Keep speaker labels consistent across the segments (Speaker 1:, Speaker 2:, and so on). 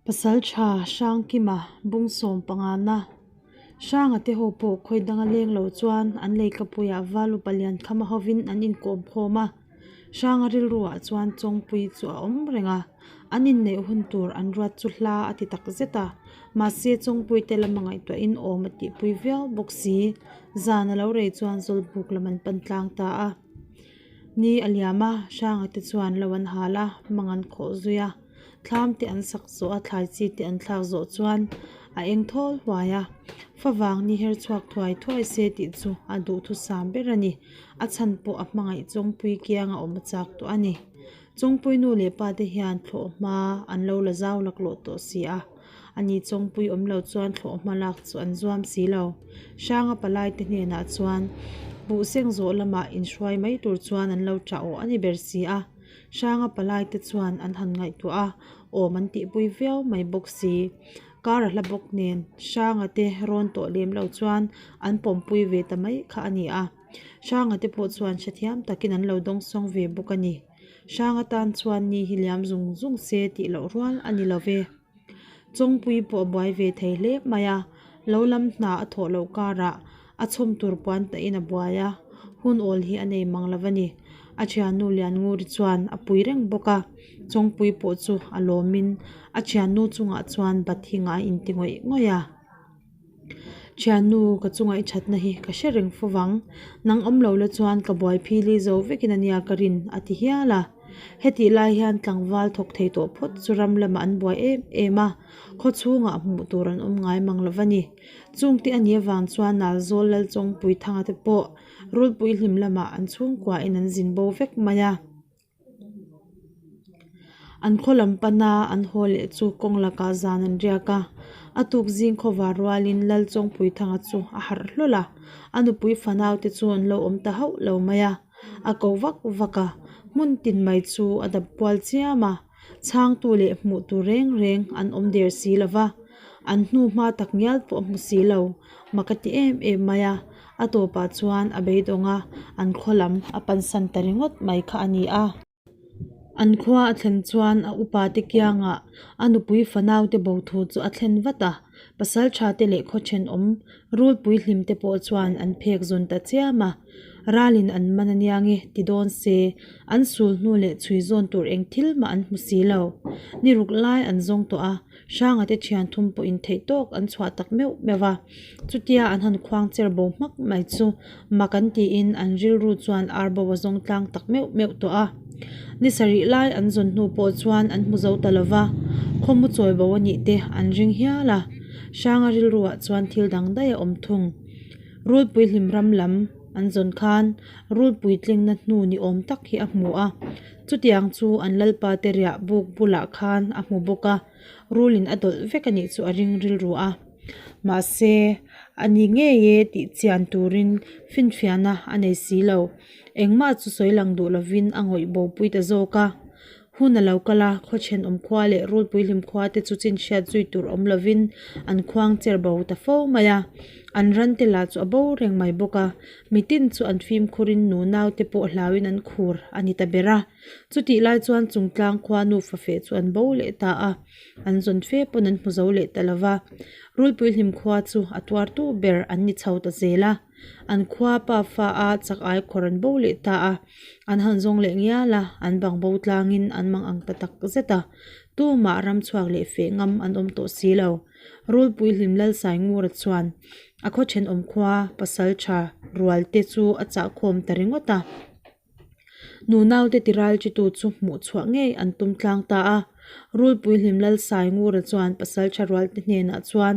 Speaker 1: Pasalṭha Hrangkima bung sawm pangana Hranga te ho pawh khawi danga leng lo chuan an leikapuiah val upa lian khama hovin an inkawm khawm a. Hranga rilruah chuan Chawngpui chu a awm reng a, an inneih hun tur an ruat chu hla a ti tak zet a, mahse Chawngpui te lama ngaihtuahin awm a tihpui viau bawk si. Zan a lo rei chuan Zawlbuk lam an pan tlang ta a. Ni a liam a, Hranga te chuan lo an hal a, mang an khawh zui a. Thlam te an sak zawh a, thlai chi te an thlak zawh chuan a eng thawl huai a. Favang ni her chhuak thuai thuai se tih chu a duhthusam ber a ni. A chhan pawh a hmangaih Chawngpui kianga awm a chak tawh a ni. Chawngpui nu leh pa te hian thlawh hma an lo la zau laklawh tawh si a. Ani Chawngpui awm lo chuan thlawh hma lak chu an zuam si lo. Hranga palai te hnenah chuan buh seng zawh lamah inhruai mai tur chuan an lo tah awh a ni ber si a. Hranga palai te chuan an han ngaihtuah a, awm an tihpui viau mai bawk si. Kar a hla bawk nen Hranga te rawn tawh lem lo chuan an pawmpui ve ta mai kha a ni a. Hranga te pawh chuan hrethiam takin an lo dawngsawng ve bawk a ni. Hranga tan chuan ni hi liam zung zung se tih loh rual a ni lo ve. Chawngpui pawh a buai ve thei hle mai a, lo lam hna a thawh loh karah a chhawm tur puan tahin a buai a, hun awl hi a nei mang lo a ni. A thiannu Liannguri chuan a pui reng bawk a, Chawngpui pawh chu a lawmin a thiannu chungah chuan bat hi ngai inti ngawih ngawih a. Thiannu ka chunga i thatna hi ka hre reng fo vang, nang awm lo la chuan ka buai phili zo vekin a nia ka rin a ti hial a. Hetih lai hian tlangval thawk thei tawh phawt chu ram lamah an buai em em a, khaw chhungah hmuh tur an awm ngai mang lo va ni. Chungte a nih avang chuan Nalzawl Lalchawngpui Thanga te pawh Rulpui hlim lamah an chhungkuain an zin bo vek mai a. An khaw lam pana an haw leh chu kawng lakah zan an riak a, a tuk zing khawvar rualin Lalchawngpui Thanga chu a harh hlawl a, a nupui fanau te chu an lo awm ta hauh lo mai a, a ko vak vak a, hmun tin mai chu a dap kual chiam a, chhangtu leh hmuh tur reng reng an awm der si lo va, an hnu hma tak ngial pawh a hmu si lo, mak a ti em em mai a. A tawpah chuan a beidawng a, an khaw lam a pansan ta ringawt mai kha a ni a. An khua a thlen chuan a upa te kiangah a nupui fanau te bo thu chu a thlen vat a, pasal tha te leh khaw thenawm rulpui hlim te pawh chuan an phek zawn ta chiam a. Ralin an man aniang e ti dawn se, an sul hnu leh chhui zawn tur eng thil mah an hmu si lo. Ni ruk lai an zawng tawh a, Hranga te thian thum pawh in theih tawk an chhuah tak meuh meuh a, chutia an han khuang cher bo hmak mai chu mak an tiin an rilru chuan ar bo a zawng tlang tak meuh meuh tawh a. Ni sarih lai an zawn hnu pawh chuan an hmu zo ta lo va, khawmu chawi bo a nih te an ring hial a, Hranga rilruah chuan thil dang daih a awm thung. Rulpui hlim ram lam an zawn khan rulpui tlingna hnu ni awm tak hi a hmu a, Chutiang chu an lalpa te riah buk bulah khan a hmu bawk a, rulin a dawlh vek a nih chu a ring rilru a. Mahse, a ni ngei e tih chian turin finfiahna a nei si lo. Engmah chu sawi lang duh lovin a ngawih bopui ta zawk a. Hun a lo kal a, khaw thenawm khua leh rulpui hlim khua te chu chin hriat zui tur awm lovin an khuang cher bo ta fo mai a. An ran te lah chu a bo reng mai bawk a. Mitin chu an fimkhurin nu naute pawh hlauin an khur a ni ta ber a. Chutih lai chuan chungtlang khua nufa feh chu an bo leh ta a, an zawn fe pawn an hmu zo leh ta lo va. Rulpui hlim khua chu a tuartu ber an ni chho ta zel a. An khua pa fa a chak ai khawr an bo leh ta a, an han zawng leh ngial a, an bang bo tlangin an mang ang ta tak zet a. Tumah ram chhuak leh feh ngam an awm tawh si lo. Rulpui hlim Lalsaingura chuan a khaw thenawm khua pasal tha rual te chu a chah khawm ta ringawt a. Nu naute ti ral chi tu chu hmuh chhuah ngei an tum tlang ta a. Rulpui hlim Lalsaingura chuan pasal tha rual te hnenah chuan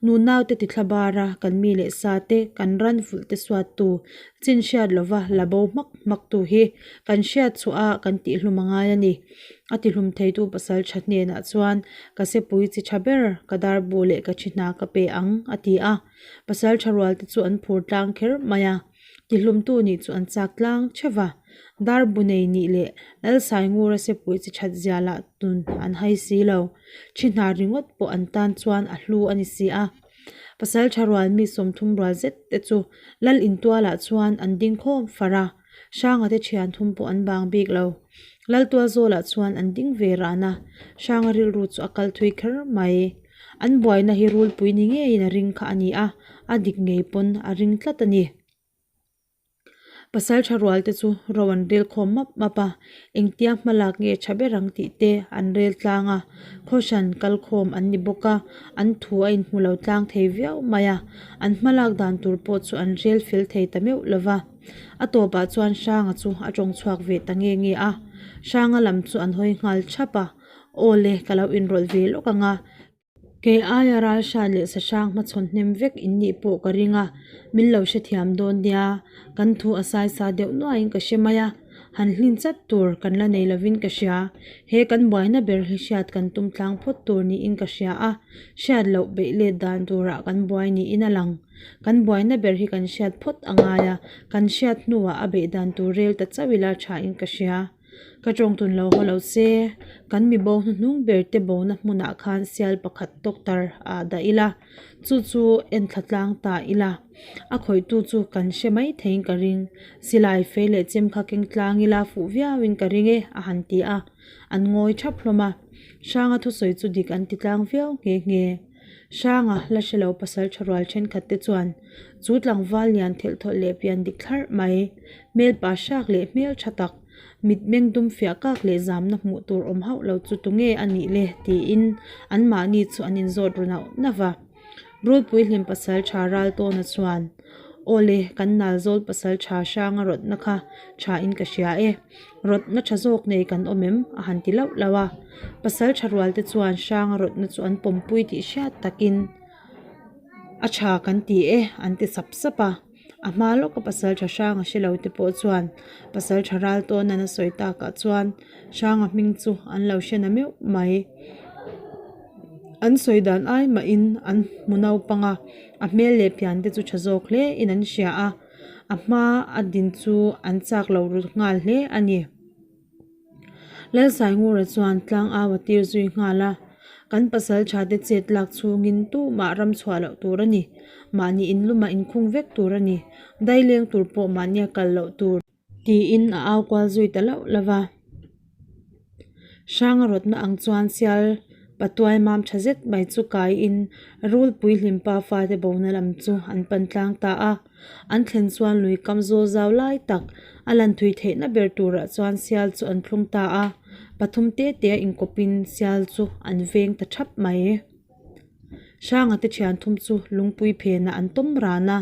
Speaker 1: nu naute ti thla bar a kan mi leh sa te kan ran vulh te suat tu chin hriat lova la bo hmak hmak tu hi kan hriat chhuah a kan tihhlum a ngai a ni. A tihlum theitu pasal tha hnenah chuan, Ka sepui chi tha ber, ka darbu leh ka thi hna ka pe ang, a ti a. Pasal tha rualte chu an phur tlang kher mai a, tihlumtu nih chu an chak tlang theuh va. Darbu nei nih leh Lalsaingura sepui chi that zia lah tun an hai si lo. Thi hna ringawt pawh an tan chuan a hlu a ni si a. Pasal tha rual mi 30 rual zet te chu Lal intualah chuan an ding khawm far a. Hranga te thian thum pawh an bang bik lo. Laltualzawlah chuan an ding ve ran a, Hranga rilru chu a kal thui kher mai. An buaina hi rulpui ni ngeiin a ring kha a ni a, a dik ngei pawn a ring tlat a ni. Pasal tha rual te chu ro an rel khawm map map a, engtia hma lak nge tha ber ang tih te an rel tlang a, khawhran kal khawm an ni bawk a, an thu a inhmu lo tlang thei viau mai a, an hma lak dan tur pawh chu an rel fel thei ta meuh lo va. A tawpah chuan Hranga chu a tawng chhuak ve ta nge nge a, Hranga lam chu an hawi nghal thap a, Aw le, ka lo inrawlh ve lawk ang a, Kei aia ralhran leh sahrang hmachhawn hnem vek in nih pawh ka ring a, min lo hrethiam dawn nia, kan thu a saisa deuh nuaiin ka hre mai a, han hlin chat tur kan la nei lovin ka hria, he kan buaina ber hi hriat kan tum tlang phawt tur niin ka hria a, hriat loh beih let dan turah kan buai niin a lang. Kan buaina ber hi kan hriat phawt a ngai a, kan hriat hnuah a beih dan tur rel ta chauh ila thain ka hria. Ka tawngtun lo haw lo se, kan mi bo hnuhnung ber te bona hmunah khan sial pakhat doctor ah dah ila, chu chu en thla tlang ta ila, a khawihtu chu kan hre mai theiin ka ring, silai fei leh chem kha keng tlang ila fuh viauin ka ring e a han ti a, an ngawi thap hlawm a, Hranga thusawi chu dik an ti tlang viau nghe nghe. Hranga la hre lo pasal tha rual thenkhat te chuan chu tlangval lian thelh thawlh leh pian dik thlarh mai, hmelpa hrak leh hmel tha tak, mitmeng dum fiah kak leh zamna hmuh tur awm hauh lo chu tunge a nih le tiin anmahni chu an inzawt ru nauh nauh va. Rulpui hlim pasal tha Raltawna chuan, Aw le, kan Nalzawl pasal tha Hranga rawtna kha tha in ka hria e. Rawtna tha zawk nei kan awm em? a han ti lauh lauh a. Pasal tha rual te chuan Hranga rawtna chu an pawmpui tih hriat takin a tha kan ti e an ti sap sap a. A hma lawka pasal tha Hranga hre lo te pawh chuan pasal tha ral tawnan a sawi takah chuan Hranga hming chu an lo hre na meuh mai. An sawi dan ai mahin an hmu naupang a, a hmel leh pian te chu tha zawk hle in an hria a. A hma a din chu an chak lo ru nghal hle a ni. Lalsaingura chuan tlang au a tir zui nghal a, Kan pasal tha te chet lak chhungin tumah ram chhuah loh tur a ni. Mahni inlumah inkhung vek tur a ni. Daileng tur pawh mahnia kal loh tur. Tiin a au kual zui ta lauh lauh va. Hranga rawtna ang chuan sial patuai mam tha zet mai chu kaiin rulpui hlimpa fate bona lam chu an pan tlang ta a. An thlen chuan lui kam zawl zau lai tak a lan thui theihna ber turah chuan sial chu an thlung ta a, pathum te te a inkawpin sial chu an veng ta thap mai. Hranga te thian thum chu lungpui phenah an tawm ran a,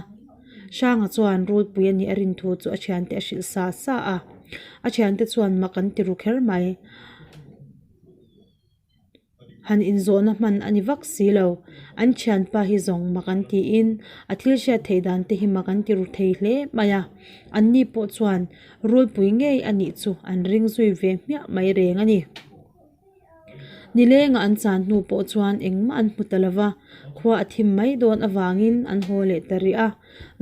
Speaker 1: Hranga chuan rulpui a nih a rin thu chu a thiante a hrilh sa sa a, a thiante chuan mak an ti ru kher mai. Han inzawhna hman a ni vak si lo. An thianpa hi zawng mak an tiin a thil hriat theih dan te hi mak an ti ru thei hle mai a. Anni pawh chuan rulpui ngei a nih chu an ring zui ve hmiah mai reng a ni. Nilenga an chan hnu pawh chuan engmah an hmu ta lo va, khua a thim mai dawn avangin an haw leh ta rih a.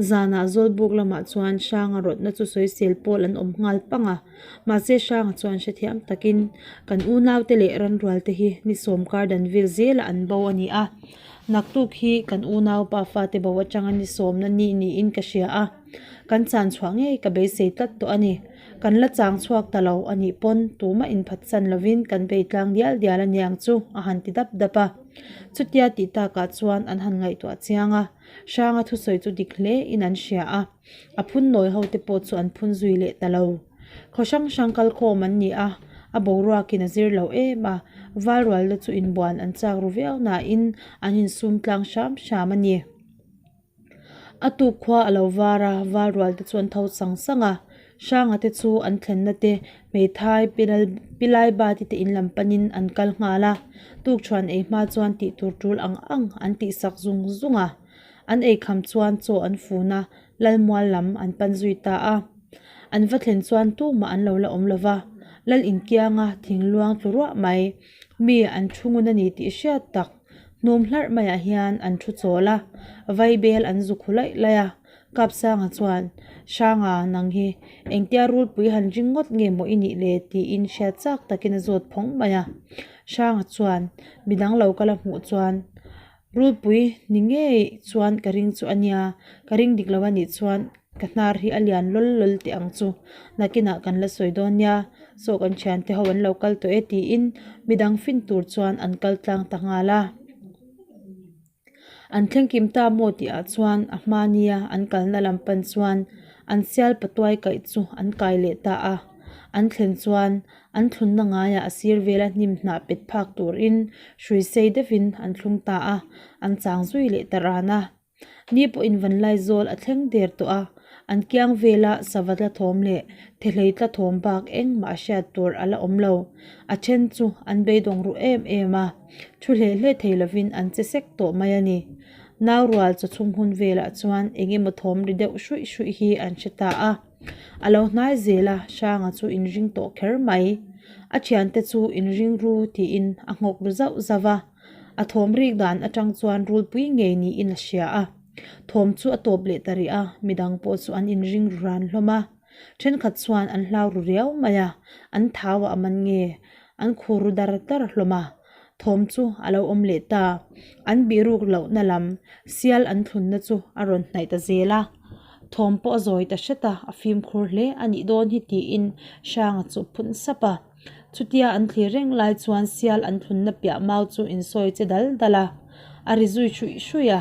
Speaker 1: Zanah Zawlbuk lamah chuan Hranga rawtna chu sawisel pawl an awm nghal pang a. Mahse Hranga chuan hrethiam takin kan unaute leh ranrualte hi ni sawmkar dan vel zelah an bo a ni a. Naktuk hi kan unaupa fate bo atanga ni sawmna ni niin ka hria a. Kan chan chhuah ngei ka beisei tlat tawh a ni. Kan la chang chhuak ta lo a nih pawn tumah inphatsan lovin kan bei tlang dial dial a niang chu a han ti dap dap a. Chutia tih takah chuan an han ngaihtuah chiang a. Hranga thusawi chu dik hle in an hria a, a phun nawi ho te pawh chu an phun zui leh ta lo. Khaw hrang hrang kal khawm an ni a, a boruakin a zir lo em a, valrualna chu inbuan an chak ru viau nain an insum tlang hram hram a ni. A tuk khua a lo var a, valrual te chu an tho sang sang a, Hranga te chu an thlenna te hmeithai Pilaibati te in lam panin an kal nghal a, tukṭhuan ei hma chuan tih tur ṭul ang ang an tihsak zung zung a. An ei kham chuan chaw an fun a, Lalmual lam an pan zui ta a. An va thlen chuan tumah an lo la awm lo va, Lal inkianga thing luang tlu ruah mai, mi an thu ngun a ni tih hriat tak hnum hlarh maiah hian an thu chawl a, vaibel an zu khu laih laih a. Kapsanga chuan, Hranga, nang hi engtia rulpui han ring ngawt nge maw i nih le? tiin hriat chak takin a zawt phawng mai a. Hranga chuan, Midang lo kal a hmuh chuan, Rulpui ni ngei chuan ka ring chu a nia, ka ring dik lo a nih chuan. Ka hnar hi a lian lawl lawl teh ang chu. Nakinah kan la sawi dawn nia, saw kan thiante ho an lo kal tawh e tiin midang fin tur chuan an kal tlang ta nghal a. An thleng kim ta maw tih ah chuan a hma nia an kalna lam pan chuan an sial patuai kaih chu an kai leh ta a. An thlen chuan an thlunna ngaiah a sir vela hnim hnah pet phak turin hrui sei deuhin an thlung ta a, an chang zui leh ta ran a. Ni pawhin Vanlaizawl a thleng der tawh a, an kiang vela sava tla thawm leh thehlei tla thawm bak engmah a hriat tur a la awm lo. A then chu an beidawng ruh em em a, thu hleh hleh thei lovin an che sek tawh mai a ni. Nau rual chawchhum hun velah chuan eng emaw thawm ri deuh hruih hruih hi an hre ta a. A lo hnai zel a, Hranga chu inring tawh kher mai. A thiante chu inring ru tiin a nghawk ru zauh zauh a. A thawm rik dan atang chuan rulpui ngei niin a hria a. Thawm chu a tawp leh ta rih a, midang pawh chu an inring ru ran hlawm a. Thenkhat chuan an hlau ru riau mai a, an thau a man nge, an khur ru dar dar hlawm a. Thawm chu a lo awm leh ta. An bihruk lohna lam sial an thlunna chu a rawn hnaih ta zel a. Thawm pawh a zawi ta hret a, a fimkhur hle a nih dawn hi tiin Hranga chu phun sap a. Chutia an thlir reng lai chuan sial an thlunna piah mau chu insawi che dal dal a, a ri zui hruih hruih a,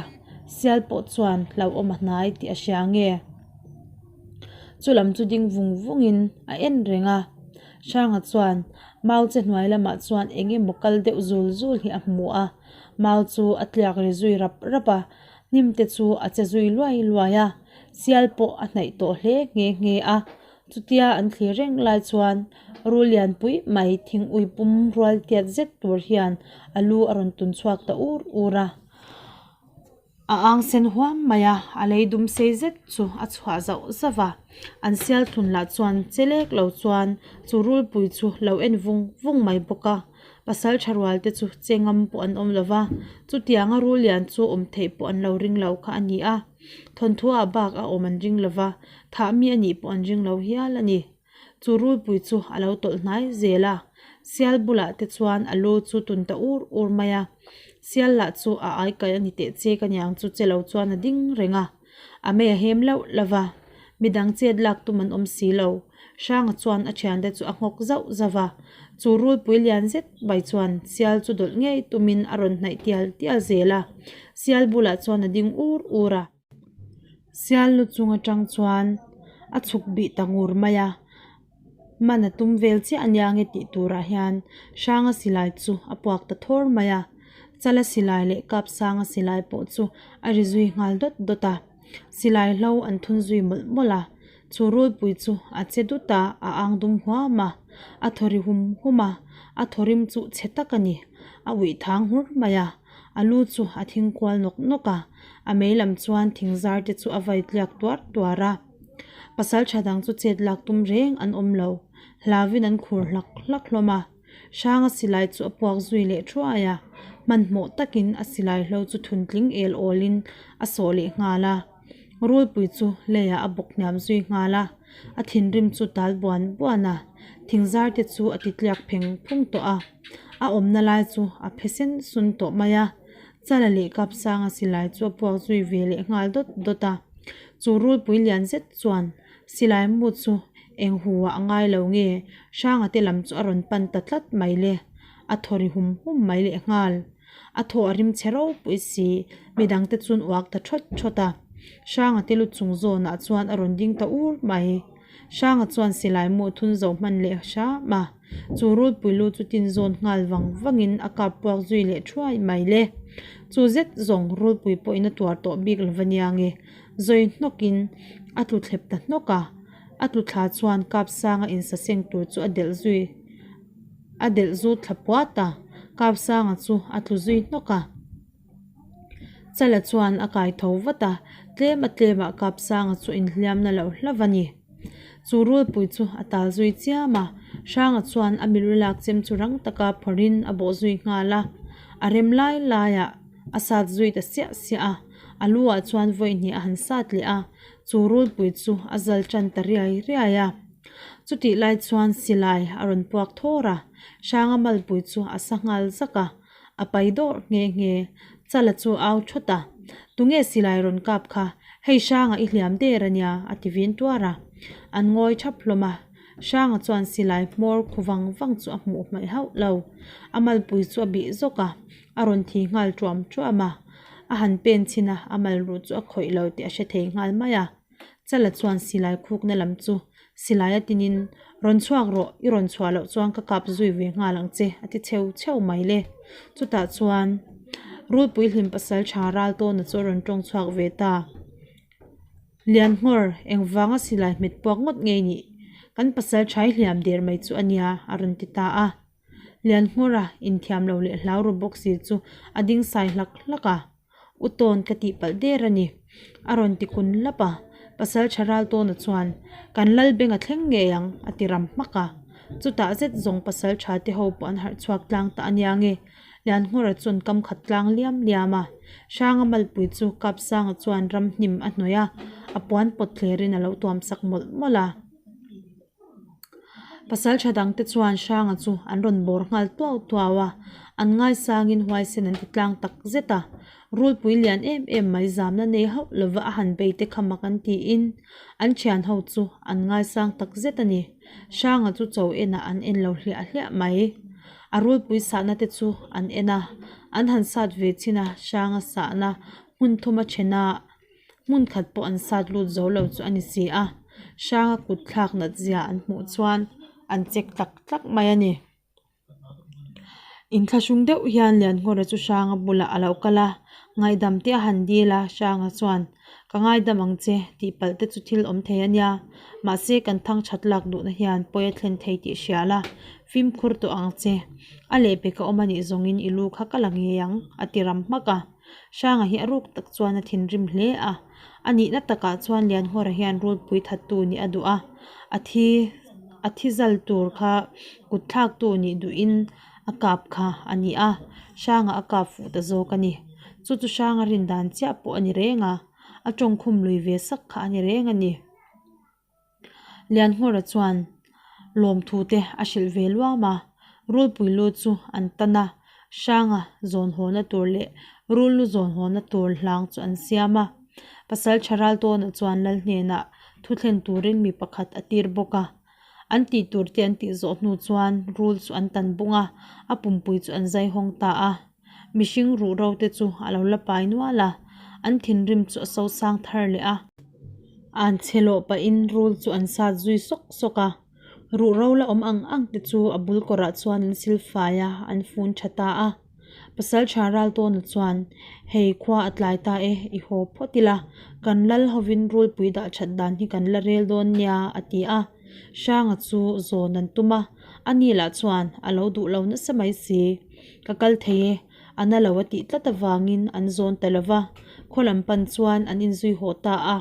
Speaker 1: sial pawh chuan hlauhawm a hnai tih a hria nge? Chu lam chu ding vung vungin a en reng a, Hranga chuan mau che hnuai lamah chuan eng emaw kal deuh zul zul hi a hmu a, mau chu a tliak ri zui rap rap a, hnim te chu a che zui luai luai a, sial pawh a hnaih tawh hle nghe nghe a. Chutia an thlir reng lai chuan rul lianpui mai thing ui pum rual tiat zet tur hian a lu a rawn tun chhuak ta ur ur a. A ang sen huam mai a, a lei dum sei zet chu a chhuah zauh zauh a. An sial thlun lah chuan che lek lo chuan chu rulpui chu lo en vung vung mai bawk a. Pasal tha rual te chu che ngam pawh an awm lo va, chutianga rul lian chu awm theih pawh an lo ring lo kha a ni a. Thawnthuah bak a awm an ring lo va, thah mi a nih pawh an ring lo hial a ni. Chu rulpui chu a lo tawlh hnai zel a, sial bulah te chuan a lu chu tun ta ur ur mai a. Sial lah chu a ai kai a ni teh chek aniang chu che lo chuan a ding reng a, a mei a hem lauh lauh va, midang chet lak tum an awm si lo. Hranga chuan a thiante chu a nghawk zauh zauh a, chu rulpui lian zet mai chuan sial chu dawlh ngei tumin a rawn hnaih tial tial zel a, sial bulah chuan a ding ur ur a. Sial lu chung atang chuan a chhuk bih ta ngur mai a, man a tum vel chiah ania nge tih turah hian Hranga silai chu a puak ta thawr mai a, Chala silai leh Kapsanga silai pawh chu a ri zui nghal dawt dawt a. Silai hlo an thun zui mawlh mawlh a, chu rulpui chu a che dut a, a ang dum huam a, a thaw ri hum hum a, a thaw rim chu chhe tak a ni, a uih thang hmur mai a, a lu chu a thing kual nawk nawk a, a mei lam chuan thing zar te chu a vai tliak tuar tuar a. Pasal tha dang chu chet lak tum reng an awm lo, hlauvin an khur hlak hlak hlawm a. Hranga silai chu a puak zui leh thuai a, hmanhmawh takin a silai hlo chu thuntling el awlin a sawh leh nghal a. Rulpui chu leiah a bawk hniam zui nghal a, a thinrim chu tal buan buan a, thingzar te chu a ti tliak pheng phung tawh a. A awmna lai chu a phe sen sun tawh mai a, Chala leh Kapsanga silai chu a puak zui ve leh nghal dawt dawt a. Chu rulpui lian zet chuan Silai mu chu eng hu ah a ngai lo nge? Hranga te lam chu a rawn pan ta tlat mai le. A thaw ri hum hum mai leh nghal. A thaw a rim chhe ropui si, midang te chuan uak ta thawt thawt a. Hranga te lu chung zawnah chuan a rawn ding ta ur mai. Hranga chuan silai mu thun zo hman leh hram a. Chu rulpui lu chu tin zawn nghal vang vangin a kap puak zui leh thuai mai le. Chu zet zawng rulpui pawhin a tuar tawh bik lo va nia nge. Zawi hnawkin a tlu thlep ta hnawk a, a tlu thla chuan Kapsanga insaseng tur chu a delh zui a delh zu thla puat a, Kapsanga chu a tlu zui hnawk a. Chala chuan a kai tho vat a, tlem a tlemah Kapsanga chu inhliamna loh hlauh a ni. Chu rulpui chu a tal zui chiam a, Hranga chuan a milu lak chem chu rang taka phawrhin a bawh zui nghal a, a rem lai laiah a sat zui ta siah siah a. A lu ah chuan vawi hnih a han sat leh a, chu rulpui chu a zal tan ta riai riai a. Chutih lai chuan silai a rawn puak thawr a, Hranga malpui chu a sa nghal zak a, a pai dawrh nghe nghe. Chala chu au thawt a, Tunge silai rawn kap kha? Hei Hranga i hliam der a nia, a ti vin tuar a. An ngawi thap hlawm a. Hranga chuan silai hmawr khu vang vang chu a hmuh hmaih hauh lo. A malpui chu a bih zawk a, a rawn thi nghal tuam tuam a. A han pen chhin a, a mal ruh chu a khawih lo tih a hre thei nghal mai a. Chala chuan silai khukna lam chu silai a tinin, Rawn chhuak rawh, i rawn chhuah loh chuan ka kap zui ve nghal ang che, a ti cheu cheu mai le. Chutah chuan Rulpui hlim pasal tha ral tawna chu a rawn tawng chhuak ve ta. Lianhngawr, engvanga silai hmet puak ngawt ngei nih? Kan pasal tha i hliam der mai chu a nia, a rawn ti ta a. Lianhngawra inthiam lo leh hlau ru bawk si chu a ding sai hlak hlak a. U tawn ka tih palh der a ni. A rawn ti kun lap a, pasal tha ral tawna chuan, Kan lal beng a thleng ngei ang, a ti ram hmak a. Chutah zet zawng pasal tha te ho pawh an harh chhuak tlang ta a nia nge. Lianhngawra chuan kam khat tlang liam liam a. Hranga malpui chu Kapsanga chuan ram hnim a hnawih a, a puan pawt thlerin a lo tuam sak mawlh mawlh a. Pasal tha dangte chuan Hranga chu an rawn bawr nghal tuau tuau a, an ngaisangin huaisen an ti tlang tak zet a. Rulpui lian em em mai zamna nei hauh lova a han bei te kha mak an tiin an thian ho chu an ngaisang tak zet a ni. Hranga chu cho enah an en lo hliah hliah mai. A rulpui sahna te chu an en a, an han sat ve chin a, Hranga sahna hmun thuma thena Hmun khat pawh an sat lut zo lo chu a ni si a, Hranga kut thlak nat zia an hmuh chuan an check tlak tlak mai a ni. Inthlahrung deuh hian Lianngawra chu Hranga bulah a lo kal a, ngaihdam te a han dil a, Hranga chuan, Ka ngaidam ang che, tih palh te chu thil awm thei a nia, mahse kan thang that lak duhna hian pawi a thlen thei tih hria la, fimkhur tawh ang che. A lehpek a awm a nih zawngin i lu kha ka la ngei ang, a ti ram hmak a. Hranga hi a ruk tak chuan a thinrim hle a, a nihna takah chuan Lianhawra hian rulpui thattu nih a duh a, a thi a thi zal tur kha kut thlaktu nih duhin a kap kha a ni a, Hranga a kap fuh ta zawk a ni. Chu chu Hranga rin dan chiah pawh a ni reng a, a tawngkhum lui ve sak kha a ni reng a ni. Lianhngawra chuan lawmthu te a hrilh ve luam a, rulpui lu chu an tan a, Hranga zawn hawna tur leh rul lu zawn hawna tur hlang chu an siam a. Pasal tha ral tawnah chuan lal hnenah thu thlen turin mi pakhat a tir bawk a. An tih tur te an tih zawh hnu chuan rul chu an tan bung a, a pumpui chu an zai hawng ta a. Mihring ruh ro te chu a lo la pai nual a, an thinrim chu a sosang thar leh a. An chhe lawh pahin rul chu an sat zui sawk sawk a, ruh ro la awm ang ang te chu a bul kawrah chuan an sil fai a, an fun tha ta a. Pasal tha ral tawna chuan, Hei khua a tlai ta e, i haw phawt ila, kan lal hovin rulpui dah that dan hi kan la rel dawn nia, a ti a. Hranga chu zawn an tum a, ani lah chuan a lo duh lo nasa mai si. Ka kal thei e, a na lo a tih tlat avangin an zawn ta lo va, khaw lam pan chuan an inzui haw ta a.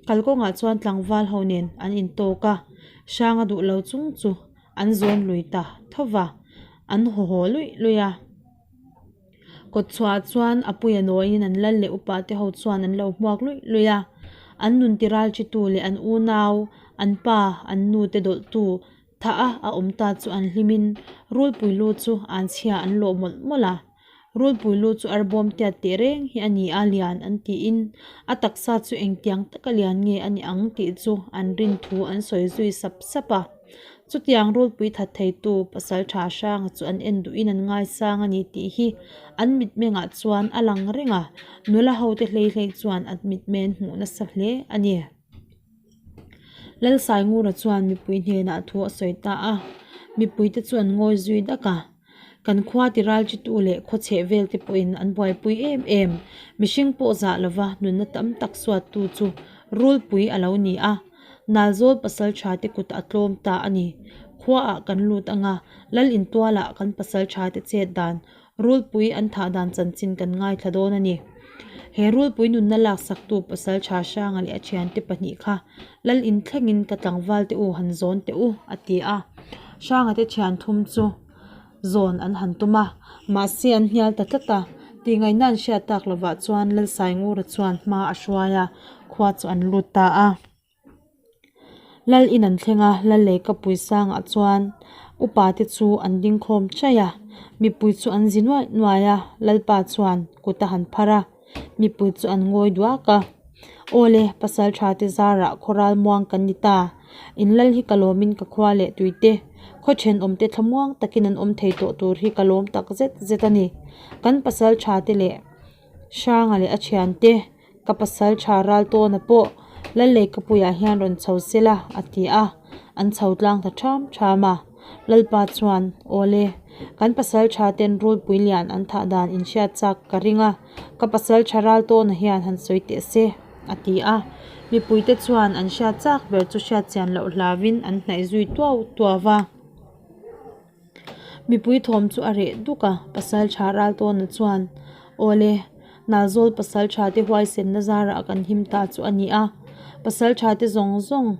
Speaker 1: Kalkawngah chuan tlangval ho nen an intawk a, Hranga duh lo chung chu an zawn lui ta tho va, an haw haw luih luih a. Kawt chhuah chuan a puia nawiin an lal leh upa te ho chuan an lo hmuak luih luih a, an nun tiral chitu leh an unau, an pa, an nu te dawlhtu Thah a a awm ta chu an hlimin rulpui lu chu an chhia an lawh mawlh mawlh a. Rulpui lu chu arbawm tiat teh reng hi a ni a lian an tiin a taksa chu engtiang taka lian nge a ni ang tih chu an rin thu an sawi zui sap sap a. Chutiang rulpui that theitu pasal tha hranga chu an en duhin an ngaisang a ni tih hi an mitmengah chuan a lang reng a, nula hote hlei hlei chuan an mitmen hmuh nasa hle a ni. Lalsaingura chuan mipui hnenah thu a sawi ta a, mipuite chu an ngawi zui dak a. Kan khua ti ral chitu leh khaw chheh vel te pawhin an buaipui em em. Mihring pawh zah lova nunna tam tak suattu chu rulpui a lo ni a, Nalzawl pasal tha te kutah a tlawm ta a ni. Khuaah kan lut anga Lal intualah kan pasal tha te chet dan Rulpui an thah dan chanchin kan ngaithla dawn a ni. He rulpui nunna laksaktu pasal tha Hranga leh a thiante pahnih kha lal in thlengin ka tlangval te u han zawn teh u a ti a. Hranga te thian thum chu zawn an han tum a, mahse an hnial ta tlat a. Tihngaihna an hriat tak lovah chuan Lalsaingura chuan hma a hruai a, khua chu an lut ta a. Lal in an thleng a, Lal Leikapui sangah chuan upa te chu an ding khawm chaih a, mipui chu an zi nuaih nuaih a, Lalpa chuan kut a han phar a, mipui chu an ngawi duak a. Aw le, pasalṭha te zarah khawral muang kan ni ta. In lal hi ka lawmin ka khua leh tuite, khaw ṭhenawmte thlamuang takin an awm thei tawh tur hi ka lawm tak zet zet a ni. Kan pasalṭha te leh Hranga leh a ṭhiante, ka pasalṭha Raltawna pawh Lalleikapuiah hian rawn chho se la, a ti a, an chho tlang ta ṭham ṭham a. Lalpa chuan, Awle, kan pasalṭha ten rulpui lian an thah dan inhriat chak ka ring a, ka pasalṭha Raltawna hian han sawi teh se, a ti a. Mipuite chuan an hriat chak ber chu hriat chian loh hlauvin an hnaih zui tuau tuau va. Mipui thawm chu a reh duk a, pasalṭha Raltawna chuan, Awle, Nalzawl pasalṭha te huaisenna zarah kan him ta chu a ni a, pasalṭha te zawng zawng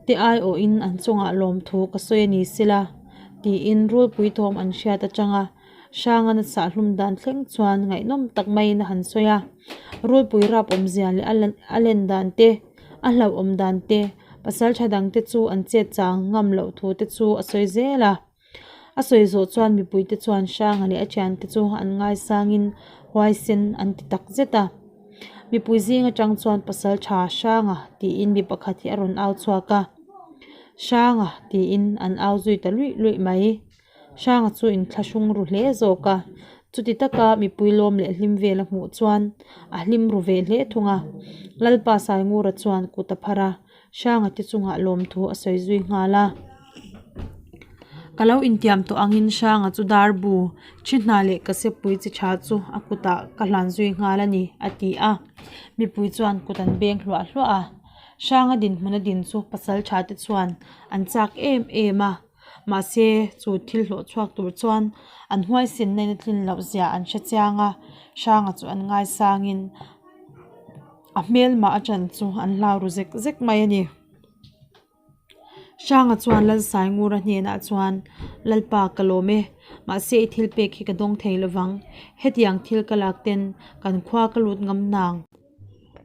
Speaker 1: te aiawhin an chungah lawmthu ka sawi a ni sela, tiin rulpui thawm an hriat atanga Hranga nasa hlum dan thleng chuan ngaihnawm tak maiin a han sawi a. Rulpui rap awmzia leh a len dan te, a hlauhawm dan te, pasaltha dangte chu an chet chang ngam loh thu te chu a sawi zel a. A sawi zawh chuan mipuite chuan Hranga leh a thiante chu an ngaisangin huaisen an ti tak zet a. Mipui zing atang chuan pasaltha Hranga tiin mi pakhat hi a rawn au chhuak a. Hranga tiin an au zui ta luih luih mai. Hranga chu inthlahrung ru hle zawk a, chuti taka mipui lawm leh hlim vel a hmuh chuan a hlim ru ve hle thung a. Lalpa Saingura chuan kut a phar a, Hranga te chungah lawmthu a sawi zui nghal a. Ka lo intiam tawh angin Hranga chu dar bu, thi hna leh ka sepui chi tha chu a kutah ka hlan zui nghal a ni, a ti a. Mipui chuan kut an beng hluah hluah a. Hranga dinhmun a din chu pasal tha te chuan an chak em em a. Mahse, chu thil hlawh chhuak tur chuan an huaisenna in a tlin loh zia an hre chiang a, Hranga chu an ngaisangin a hmelmah a ṭan chu an hlau ru zek zek mai a ni. Hranga chuan Lalsaingura hnenah chuan, Lalpa ka lawm e, mahse i thil pek hi ka dawng thei lovang, hetiang thil ka lak ten kan khua ka lut ngam nang.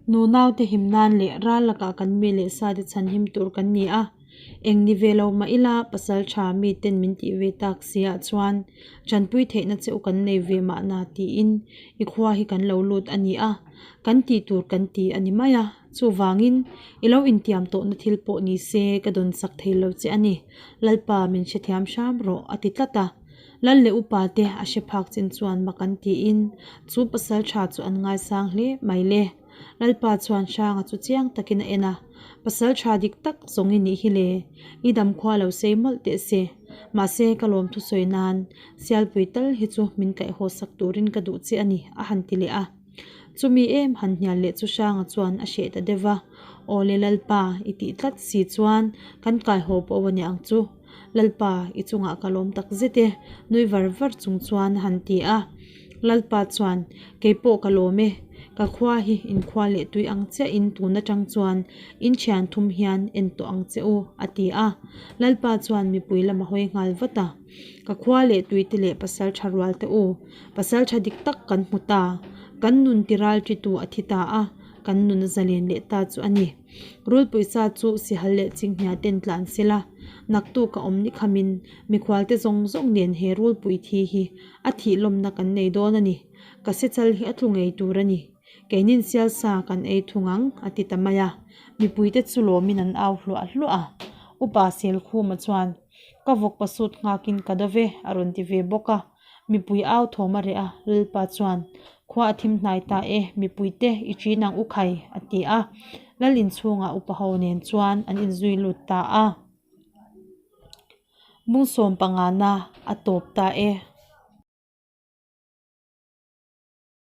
Speaker 1: Nunaute him nan leh ral lakah kan mi leh sate chhan him tur kan ni a, eng ni ve lo mah ila pasal tha miten min tih ve tak si ah chuan tanpui theihna che u kan nei ve mahna tiin i khua hi kan lo lut a ni a, kan tih tur kan ti a ni mai a, chuvangin i lo intiam tawhna thil pawh ni se ka dawn sak thei lo che a ni, Lalpa min hrethiam hram rawh a ti tlat a. Lal leh upa te a hre phak chin chuan mak an tiin chu pasal tha chu an ngaisang hle mai le. Lalpa chuan Hranga chu chiang takin a en a, Pasal tha dik tak zawng i nih hi le, i dam khua lo sei mawlh teh se. Mahse ka lawm thusawi nan Sialpui tal hi chu min kaihhaw sak turin ka duh che a ni a han ti leh a. Chumi em han hnial leh chu Hranga chuan a hreh ta deuh va, Aw le Lalpa, i tih tlat si chuan kan kaihaw pawh a ni ang chu. Lalpa, i chungah ka lawm tak zet e, nui var var chung chuan a han ti a. Lalpa chuan, Kei pawh ka lawm e, ka khua hi inkhua leh tui ang chiahin tun atang chuan in thian thum hian en tawh ang che u, a ti a. Lalpa chuan mipui lam a hawi nghal vat a, Ka khua leh tuite leh pasal tha rual te u, pasal tha dik tak kan hmu ta, kan nun tiral titu a thi ta a, kan nun a zalen leh ta chu a ni. Rulpui sa chu sihal leh chinghnia ten tlan sela, naktuk a awm ni khamin mikhualte zawng zawng nen he rulpui thi hi a thih lawmna kan nei dawn a ni. Ka sechal hi a tlu ngei tur a ni. Keinin sial sa kan ei thung ang, a ti ta mai a. Mipuite chu lawmin an au hluah hluah a. Upa Selkhuma chuan, Ka vawk pasut nghakin ka do ve, a rawn ti ve bawk a. Mipui au thawm a reh a, Lalpa chuan, Khua a thim hnai ta e, mipuite i ṭin ang u khai, a ti a. Lal inchhungah upa ho nen chuan an inzui lut ta a. Bungsawm pangana a tawp ta e.